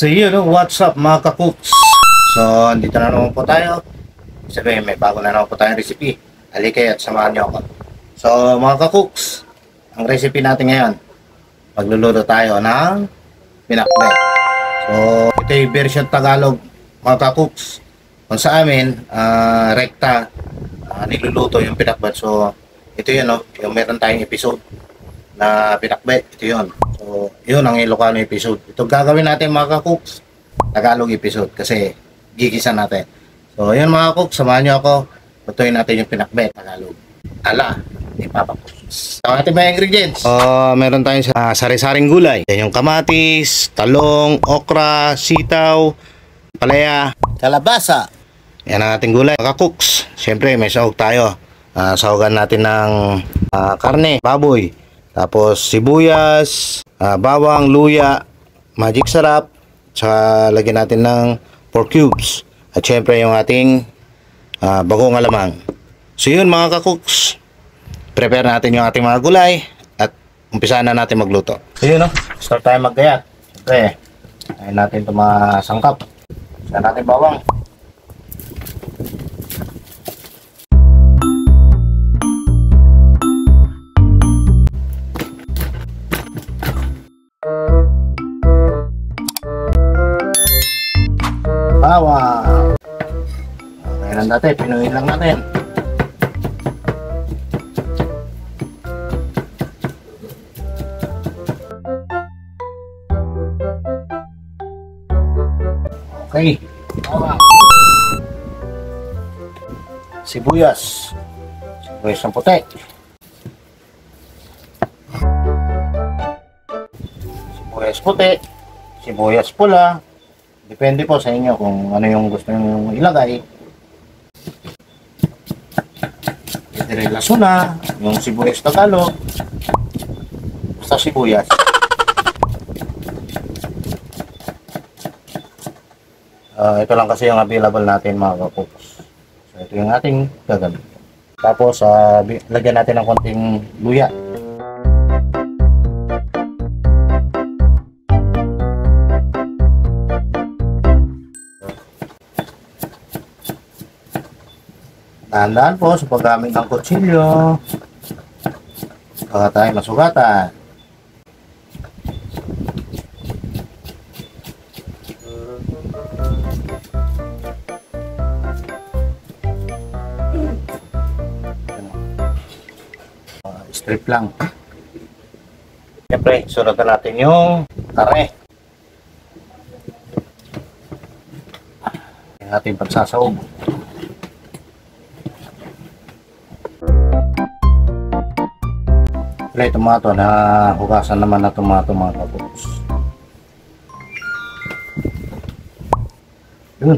So yun, what's up mga ka-cooks? So, andito na naman po tayo. Sabihin, may bago na naman po tayong recipe. Halika at samahan niyo ako. So, mga ka-cooks, ang recipe natin ngayon, pagluluto tayo ng pinakbet. So, ito yung version Tagalog, mga ka-cooks. Kung sa amin, rekta, niluluto yung pinakbet. So, ito yun, no? Yung meron tayong episode na pinakbet. Ito yun. So, yun ang Ilocano episode. Ito gagawin natin mga ka-cooks, Tagalog episode kasi gigisa natin. So, yun mga cooks, samahan nyo ako. Lutuin natin yung pinakbet Tagalog. Ala, ni Papa Cooks. So, ating mga ingredients. Meron tayong sari-saring gulay. Yan yung kamatis, talong, okra, sitaw, palaya, kalabasa. Yan ang ating gulay. Mga cooks, syempre may sahog tayo. Sahogan natin ng karne, baboy. Tapos sibuyas, bawang, luya, magic sarap, tsaka lagyan natin ng pork cubes. At syempre yung ating bagong alamang. So yun mga ka-cooks, prepare natin yung ating mga gulay at umpisahan na natin magluto. So yun, start tayo maggayat. Syempre, ayun natin itong mga sangkap. Saan natin bawang. Bawang. Okay lang natin, pinuhin lang natin. Okay. Bawang. Sibuyas. Sibuyas ng puti. Sibuyas puti. Sibuyas pula. Depende po sa inyo kung ano yung gusto nyo ilagay. Ito lasuna, yung sibuyas Tagalog. Basta sibuyas. Ito lang kasi yung available natin mga ka-cooks. So ito yung ating gagawin. Tapos lagyan natin ng konting luya. Dahan-dahan po sa paggamit ng kutsilyo baka tayo masugatan. Strip lang. Siyempre, sunod na natin yung karne. Yung ating pagsasawog. Siyempre, tomato na hugasan naman na tomato mga ka-cooks. Yun.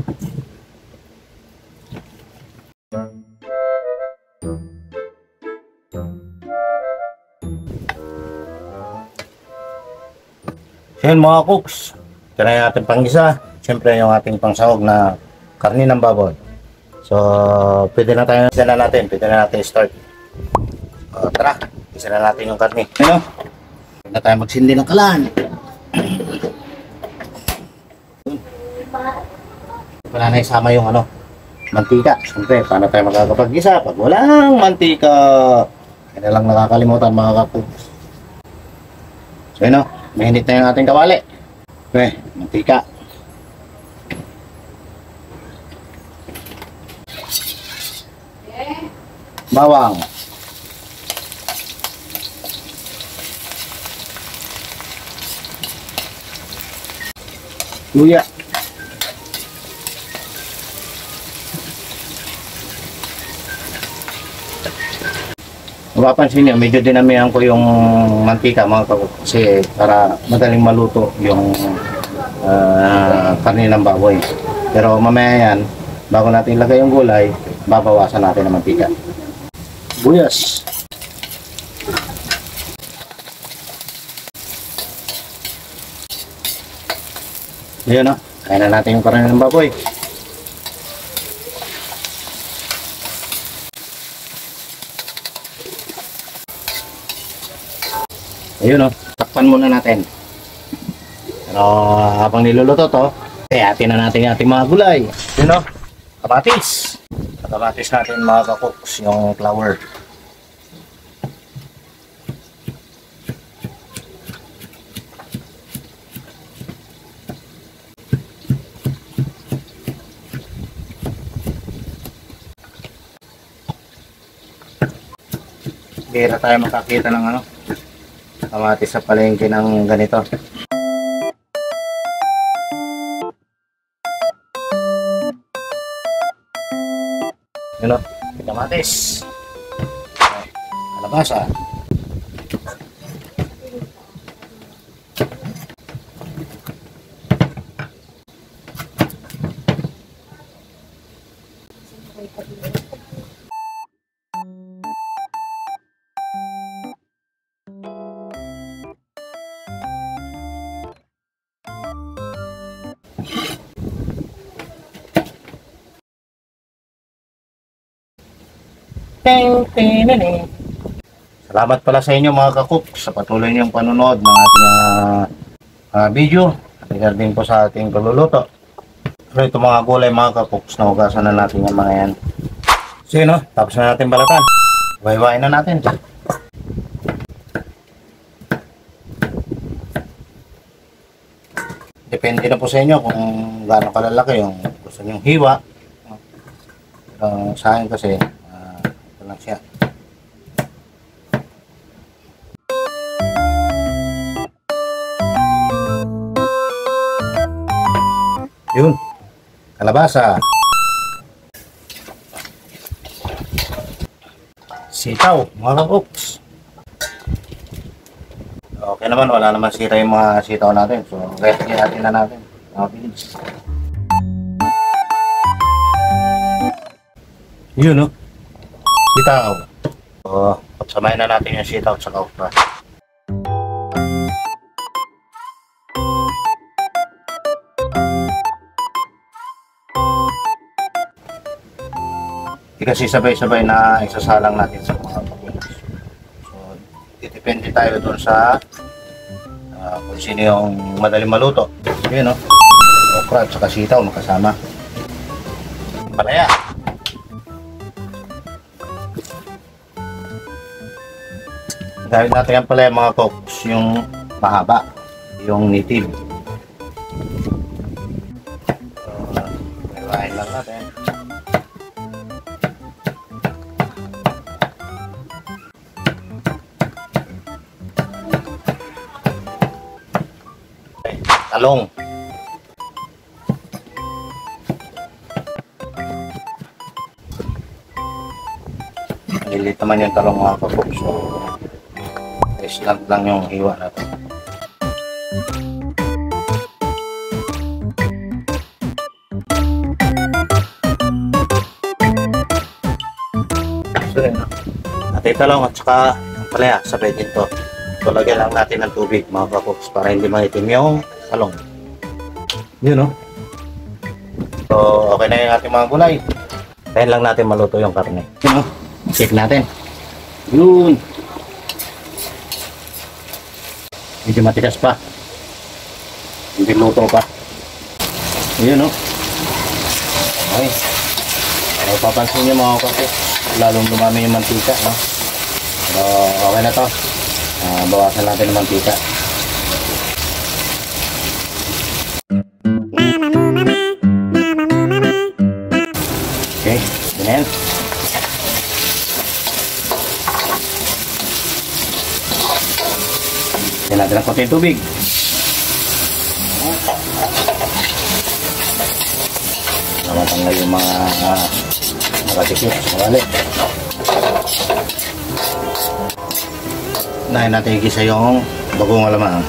So yun mga cooks, ito na yung ating panggisa. Siyempre yung ating pangsahog na karne ng baboy. So pwede na natin start. Tara, isa na natin yung karne. Ano? Pwede na tayo magsindi ng kalan. Wala na isama yung mantika. Siyempre, paano tayo magkakapag-gisa pag walang mantika? Kaya lang nakakalimutan mga ka-cooks. So yun mainit na yung ating kawali. Okay, mantika. Bawang. Luya. Mapapansin niyo, medyo dinamihan ko yung mantika mga ka-cooks kasi para madaling maluto yung karne ng baboy. Pero mamaya yan, bago natin ilagay yung gulay, babawasan natin ang mantika. Buyas. Ayan kaya na natin yung karne ng baboy. Ayun takpan muna natin. So, habang niluluto to, atin na natin yung ating mga gulay. Yun o, kamatis. Kamatis natin mga kakuks, yung flour. Bira tayo makakita ng kamatis sa palengke ng ganito. Yun o, kamatis. Kalabasa. Salamat pala sa inyo mga kacook sa patuloy niyong panonood ng ating video regarding po sa ating pagluluto. So ito mga gulay mga kakooks, naugasan na natin yung mga yan. So yun o, tapos na natin balatan. Wayway na natin. Depende na po sa inyo kung gaano kalalaki yung gusto nyong hiwa. Pero sa akin kasi ito lang siya. Yun, kalabasa, sitaw mga kakooks. Okay naman, wala naman sira yung mga sitaw natin, so ready natin na natin mga pilis. Yun no, sitaw. So pagsamahin na natin yung sitaw sa okra. Kasi sabay-sabay na isasalang natin sa mga pakulos. So, depende tayo dun sa kung sino yung madaling maluto. Yun, no? Okra at saka sitaw makasama. Palaya. Dahil natin yung palaya mga cooks, yung mahaba, yung native. So, iwain lang natin. Talong. Malilit naman yung talong mga kakooks. So, instant lang yung hiwa natin. So yun. Natin talong at saka ang palaya, sabay din to. So lagyan lang natin ng tubig mga kakooks para hindi maitim yung talong. Yun no. So okay na yung ating mga gulay. Tayin lang natin maluto yung karne. Yun no. Check natin. Yun. Medyo matigas pa. Hindi luto pa. Yun no. Okay. Kung papansin nyo mga kakooks, lalong dumami yung mantika no. So okay na to. Bawasan natin ng mantika. Okay, ganyan. Yan natin ang konting tubig. Namatanggal yung mga nakatikip. Mawali. Unahin natin igisa yung bagong alamang.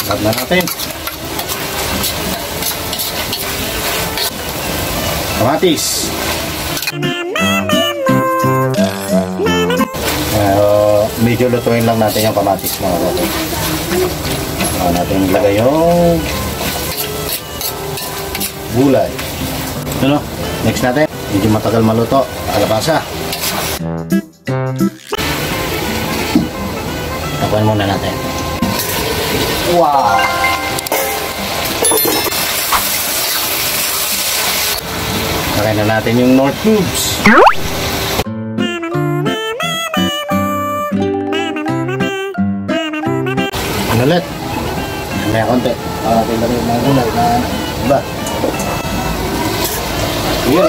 Sarap na natin. Kamatis. Medyo lutuin lang natin yung kamatis mga kapatid. Natin ilagay yung gulay. Ano? Next natin, medyo matagal maluto, kalabasa. Takuan muna natin. Wow! Lagay na natin yung Knorr cubes. Ano ulit? May konti. Natin lagay yung mga gulay na iba. Yun.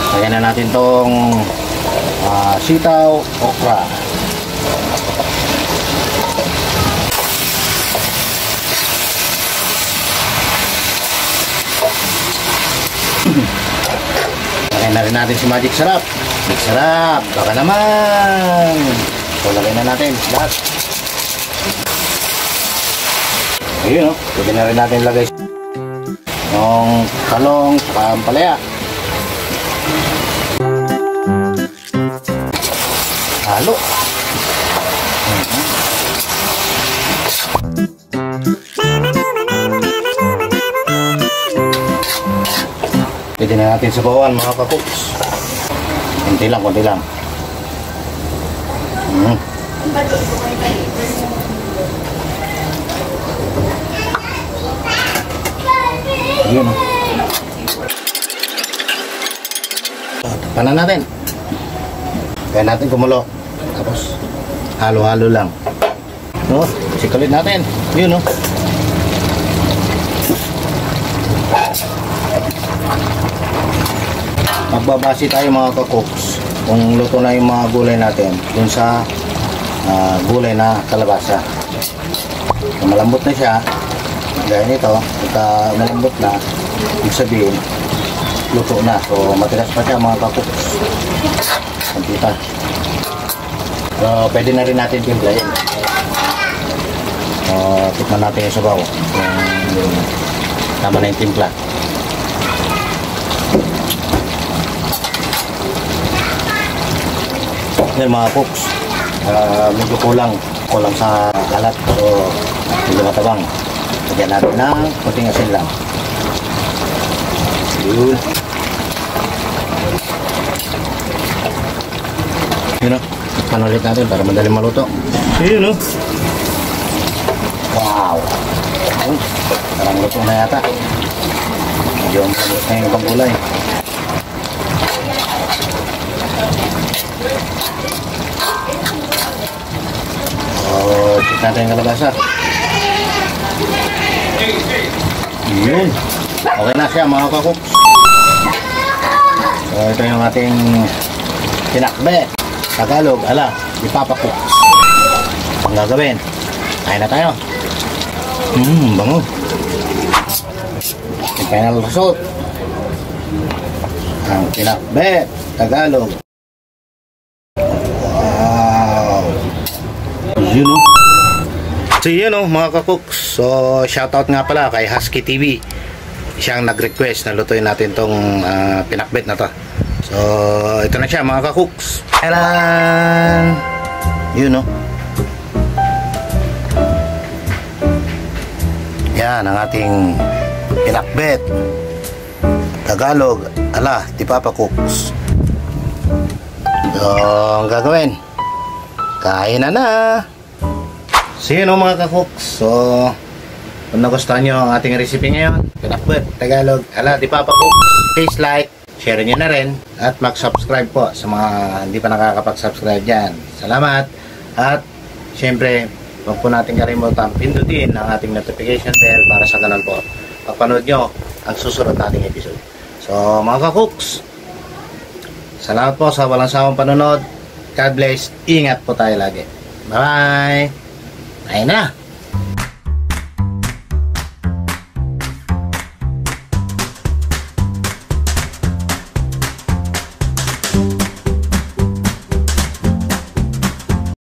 Lagyan na natin tong sitaw, okra. Lagyan na rin natin si Magic Sarap. Magic Sarap, baka naman. So lagyan na natin lahat. Ayun o, pwede na rin natin lagay yung talong saka ang palaya. Halo. Pwede na natin sabawan mga kakuks. Kunti lang, kunti lang. Yun. Takpan na natin. Kaya natin kumulo. Tapos halo-halo lang. No, sikulit natin. Yun, no. Magbabase tayo mga kakuks kung luto na yung mga gulay natin dun sa gulay na kalabasa. Kung malambot na siya, gaya nito, pagka malambot na, ibig sabihin luto na. So matigas pa siya mga kakuks. Pagkita. So pwede na rin natin timplahin. Tikman natin yung sabaw kung tama na yung timpla. Yan mga cooks, medyo kulang sa alat, pero medyo matabang. Lagyan natin ng konting asin lang. Yun. Yun o, tikman ulit natin para madaling maluto. Yun o. Wow! Parang luto na yata. Medyo ang palut na yung ibang gulay. Check natin yung kalabasa. Yun. Okay na siya mga kakuks. So ito yung ating tinakbe. Tagalog, ala, ipapakuks. Ang gagawin, kain na tayo. Bango. Yung final result. Ang tinakbe, Tagalog. Wow. Yun o. So yun o mga kakuks. So shoutout nga pala kay Husky TV. Siyang nag-request na lutuin natin tong pinakbet na to. So ito na siya mga kakuks. Kailan yun o. Yan ang ating pinakbet Tagalog, ala, Tipapakuks. So ang gagawin, kain na. So yun o mga kakuks. So kung nagustuhan nyo ang ating recipe ngayon, pinakbet Tagalog, ala, Tipapakuks, please like, share nyo na rin, at mag-subscribe po sa mga hindi pa nakakapag-subscribe dyan. Salamat. At syempre, huwag po natin kalimutan pindutin ang ating notification bell para sa ganun po pagpanood nyo ang susunod nating episode. So mga kakuks, salamat po sa walang sawang panonood. God bless. Ingat po tayo lagi. Bye bye. Ayun na.